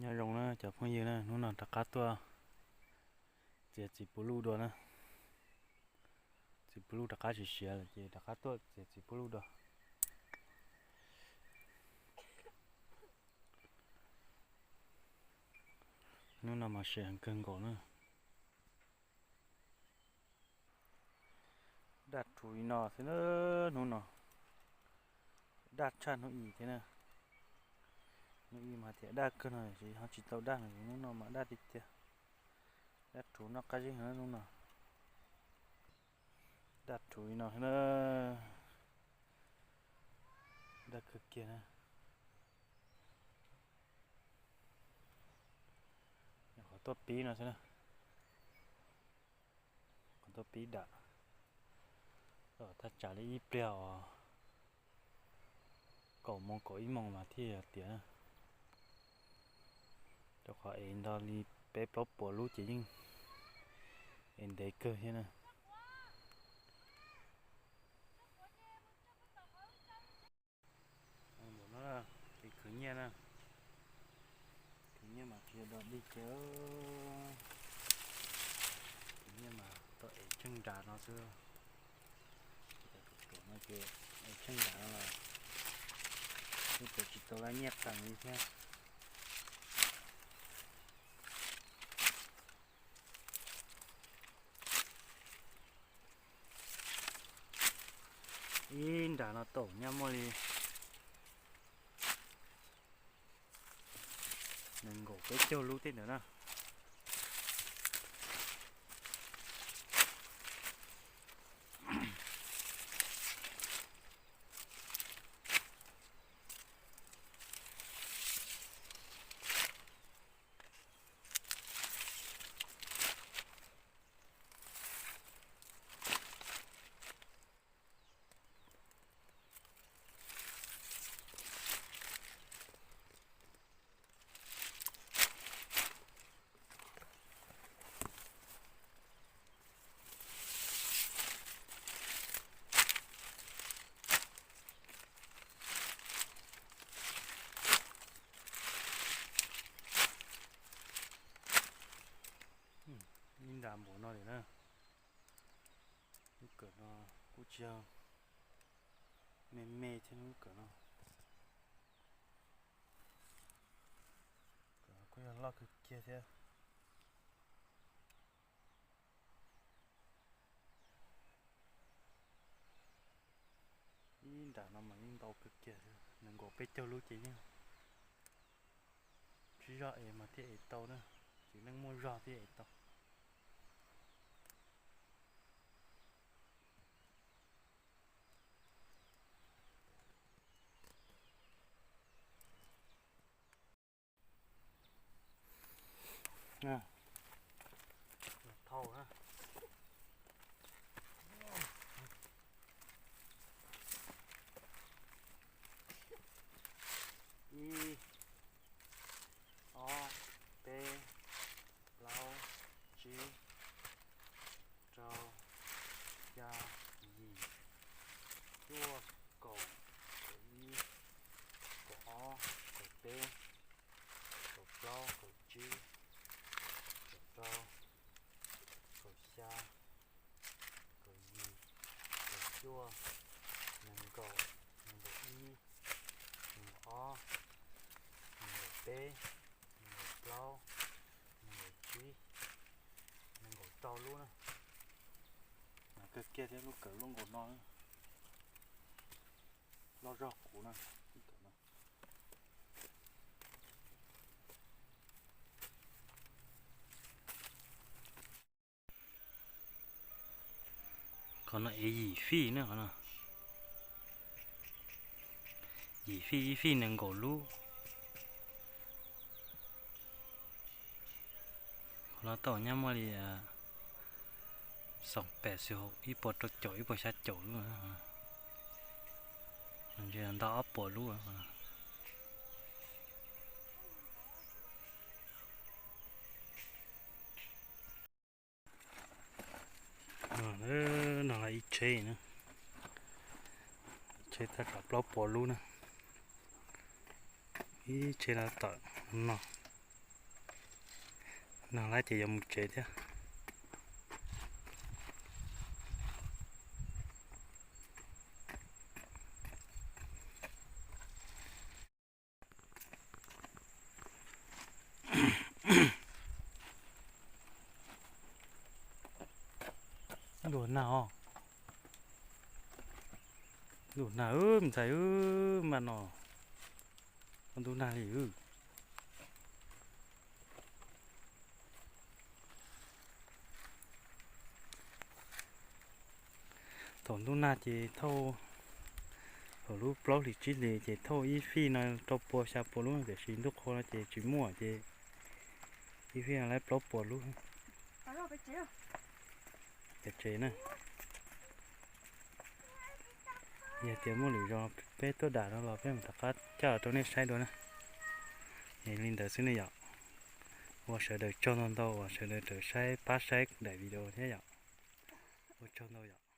Nyob zoo na cov phooj ywg na, hnub no rov qab tuaj txiav txiv puv luj dua na. Txiv puv luj rov qab siav siav lawm ces rov qab tuaj txiav txiv puv luj dua. Hnub no mas siav heev kawg nkaus na. Daj rhuv li no xwb na, hnub no daj tshaj hnub i thiab na. Hnub i mas tias daj kawg no ces ho tsis tau daj no, hnub no mas daj tiag tiag. Daj rhuv noj qab zib heev hnub no. Daj rhuv li no xwb na, daj kawg kiag na. Nyuam qhuav tuaj pib no xwb na, qhuav tuaj pib dam, thaj tsam li ib pliag os, kaum moos kaum ib moos mas thiaj tiav na. Rau qhov ev nto li peb plaub puas lub ces yeej ev ntev kawg thiab na. Ntawm no ces khwv nyiaj na, khwv nyiaj mas tsis yog dog dig kiag, khwv nyiaj mas tau ev tsheej nram no xwb. Cov no ces ev tsheej nram no los yeej tsis tau laj nyiaj qees li thiab. Ib nram no tau nyaj muaj li nees nkaum peb caug lub tej ntawd na. Ib nram npaum no lawm na. Lub kawm no kuj tsis yog me me thiab, lub kawm no kuj yog loj kawg kiag thiab. Ib nram no mas yeej ntau kawg kiag, nees nkaum peb caug lub ces yeej tsis zog es mas thiaj ev tau na, tsis leej muaj zog thiaj ev tau. Thau na. Ib, ob, peb, plaub, tsib, rau, xya, yim, cuaj, kaum, kaum ib, kaum ob, kaum peb, kaum plaub, kaum tsib, kaum rau, kaum xya, kaum yim, kaum cuaj, nees nkaum, nees nkaum ib, nees nkaum ob, nees nkaum peb, nees nkaum plaub, nees nkaum tsib, nees nkaum rau lub na. Kawg kiag thiab, lub kawm lub nkaus no loj zog kuv na. Qhov no ev yim fij na, qhov no yim fij, ib fij nees nkaum lub. Qhov no tau nyab muaj li xoom pem xwm haum ib puas rau caum ib puas xya caum lub. Ntshe ntau ob puas lub. No ib tsheb na, tsheb thaj tsam plaub puas lub na. Ib tsheb no tawm no. Nag lawm ces yuav mus tsev thiab. Luag nag os. Luag nag wb ntxhais wb, npaj no ua ntu nag li wb. Thaum ntuj nag ces thauj, thaum lub plaub hlis tsib hlis ces thauj ib fij no rau pua xya pua lub, tiam sis ntuj qhua no ces tsis muaj ces ib fij no lawv plaub puas lub. Pem tsev na. Yog tias muaj lwm zaus peb tuaj dam no los peb mam rov qab coj rau nej saib dua na. Es li ntawd xwb ne yom. Ua sawv daws tsaug ntau ntau uas sawv daws raws saib pab saib daim video thiab yom. Ua tsaug ntau yom.